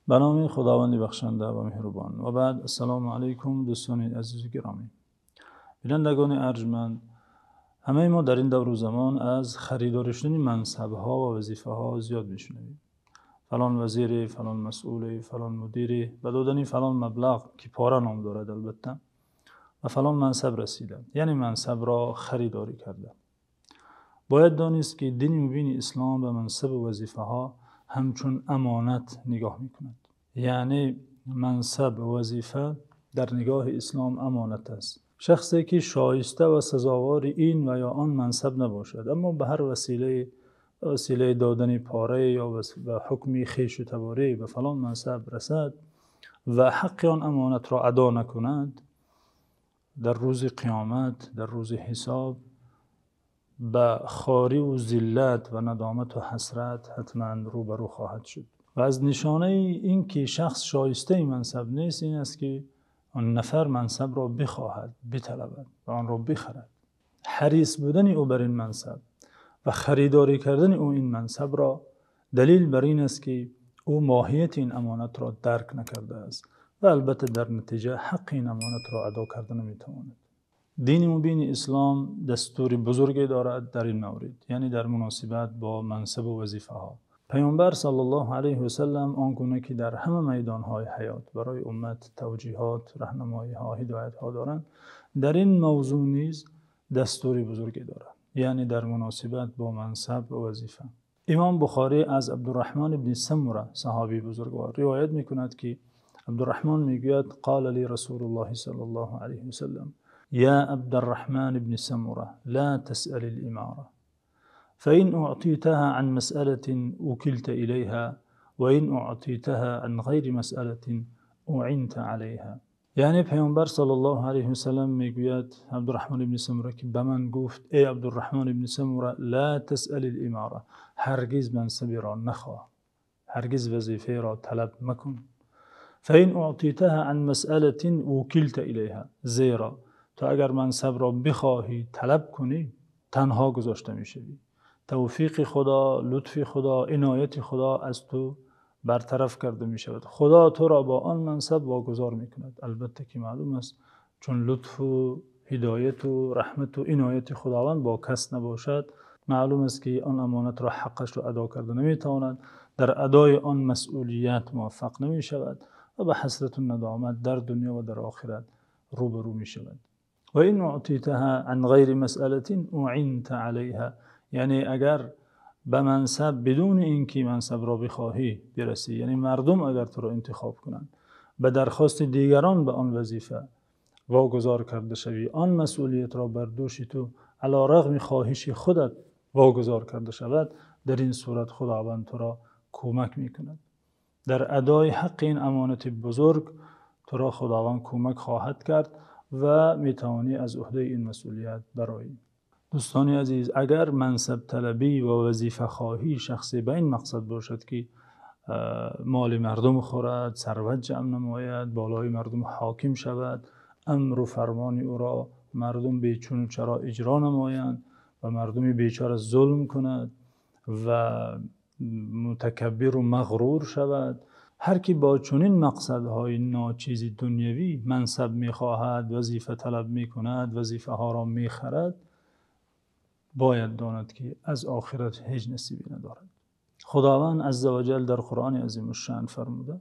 Ба номи Худованди бахшанда ва меҳрубон. Ва баъд, ассалому алайкум, дӯстони азиз ва гиромӣ. Бинандагони арҷманд, ҳамаи мо дар ин давру замон аз харидорӣ шудани мансабҳо ва вазифаҳо зиёд мешунавем. Фалон вазир, фалон масъул, фалон мудир ба додани фалон маблағ, ки пора ном дорад албатта, ба фалон мансаб расида, яъне мансабро харидорӣ карда. Бояд донист, ки дини мубини ислом ба мансаб ва вазифаҳо ҳамчун амонат нигоҳ мекунад. Яъне мансаб ва вазифа дар нигоҳи ислом амонат аст. Шахсе ки шоиста ва сазовори ин ва ё он мансаб набошад, аммо ба ҳар василае, ба василаи додани пора ё ба ҳукми хешу таборӣ ба фалон мансаб расад ва ҳаққи он амонатро адо накунад, дар рӯзи қиёмат, дар рӯзи ҳисоб ба хорӣ ва зиллат ва надомат ва ҳасрат ҳатман рӯбарӯ хоҳад шуд. Ва аз нишонаи инки шахс шоистаи мансаб нест ин аст, ки он нафар мансабро бихоҳад, биталабад ва онро бихарад. Ҳарис будани ӯ бар ин мансаб ва харидорӣ кардани ӯ ин мансабро далел бар ин аст, ки ӯ моҳияти ин амонатро дарк накардааст ва албатта дар натиҷа ҳаққи ин амонатро адо карда наметавонад. Дини мубини ислом дастури бузурге дорад дар ин маврид, яъне дар муносибат бо мансаб ва вазифаҳо. Паёмбар саллаллоҳу алайҳи васаллам он гуна ки дар ҳама майдонҳои ҳаёт барои уммат тавҷеҳот, роҳнамоиҳо, ҳидоятҳо доранд, дар ин мавзӯъ низ дастури бузурге доранд, яъне дар муносибат бо мансаб ва вазифа. Имом Бухорӣ аз Абдурраҳмон ибни Самура, саҳобии бузургвор, ривоят мекунад, ки Абдурраҳмон мегӯяд: قال لي رسول الله صلى الله عليه وسلم يا عبد الرحمن بن سمرة لا تسأل الإمارة فإن أعطيتها عن مسألة وكلت إليها وإن أعطيتها عن غير مسألة أعنت عليها. Яъне Паёмбар саллаллоҳу алайҳи васаллам мегӯяд Абдурраҳмон ибни Самура ки ба ман гуфт: эй Абдурраҳмон ибни Самура, لا تسأل الإمارة, ҳаргиз мансаберо нахоҳ, ҳаргиз вазифаеро талаб макун. فإن أعطيتها عن مسألة وكلت إليها, зеро ту агар мансабро бихоҳӣ, талаб кунӣ, танҳо гузошта мешавӣ. Тавфиқи Худо, лутфи Худо, инояти Худо аз ту бартараф карда мешавад. Худо туро бо он мансаб вогузор мекунад. Албатта ки маълум аст, чун лутфу ҳидоят ва раҳмат ва инояти Худованд бо кас набошад, маълум аст, ки он амонатро, ҳаққашро адо карда наметавонад, дар адои он масъулият муваффақ намешавад ва ба ҳасрату надомат дар дунё ва дар охират рӯбарӯ мешавад. وإن أعطيتها عن غير مسألة أعنت عليها, яъне агар ба мансаб бидуни инки мансабро бихоҳӣ бирасӣ, яъне мардум агар туро интихоб кунанд, ба дархости дигарон ба он вазифа вогузор карда шавӣ, он масъулиятро бар дӯши ту алирағми хоҳиши худат вогузор карда шавад, дар ин сурат Худованд туро кӯмак мекунад. Дар адои ҳаққи ин амонати бузург туро Худованд кӯмак хоҳад кард ва метавонӣ аз уҳдаи ин масъулият бароӣ. Дӯстони азиз, агар мансабталабӣ ва вазифахоҳии шахсе ба ин мақсад бошад, ки моли мардум хӯрад, сарват ҷамъ намояд, болои мардум ҳоким шавад, амру фармони ӯро мардум бечуну чаро иҷро намоянд ва мардуми бечора зулм кунад ва мутакаббир ва мағрур шавад, ҳар ки бо чунин мақсадҳои ночизи дунявӣ мансаб мехоҳад, вазифа талаб мекунад, вазифаҳоро мехарад, бояд донад, ки аз охират ҳеҷ насибе надорад. Худованд азза ва ҷалл дар Қуръони азимушшаън фармуда: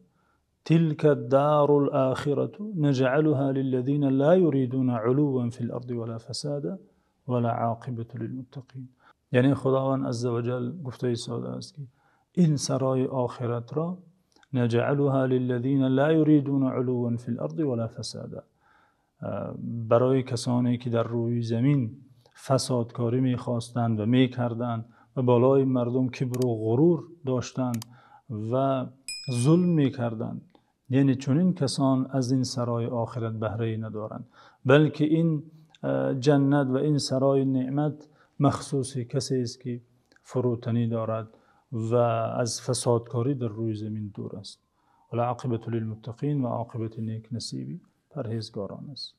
تلك الدار الآخرة نجعلها للذين لا يريدون علوا في الأرض ولا فسادا والعاقبة للمتقين. Яъне Худованд азза ва ҷалл гуфта истодааст, ки ин сарои охиратро نجعلها للذين لا يريدون علوا في الأرض ولا فسادا, барои касоне ки дар рӯи замин фасодкорӣ мехостанд ва мекарданд ва болои мардум кибру ғурур доштанд ва зулм мекарданд, яъне чунин касон аз ин сарои охират баҳрае надоранд, балки ин ҷаннат ва ин сарои неъмат махсуси касест, ки фурӯтанӣ дорад ва аз фасодкорӣ дар рӯи замин дур аст. والعاقبة للمتقين, ва оқибати нек насиби парҳезгорон аст.